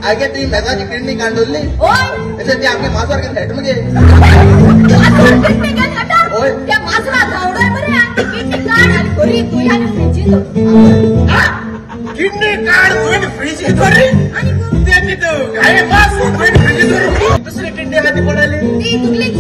आगे तुमी मेजाची किडनी काडली अशें ती आमगे माजर घेवन खेळटा मगे. त्या माजरा धांवडय मरे आनी किडनी काड आनी बरी धुय आनी फ्रिजीन दवर. किडनी काड धुय फ्रिजीन दवरी ते कितें गाये मास धुय फ्रिजीन दवरू. दुसरी किडनी आहा ती कोणाली? ती तुगलीच.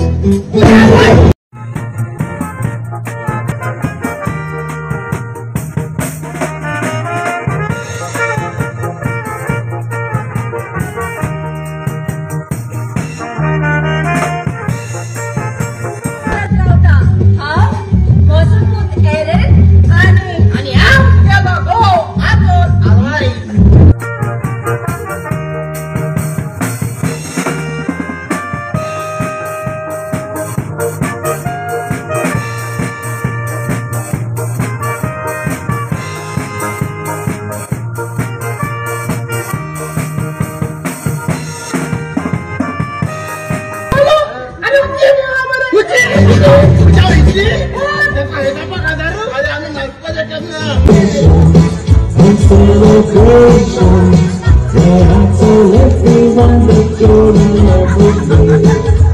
Celebration, yeah, everyone that's going every day.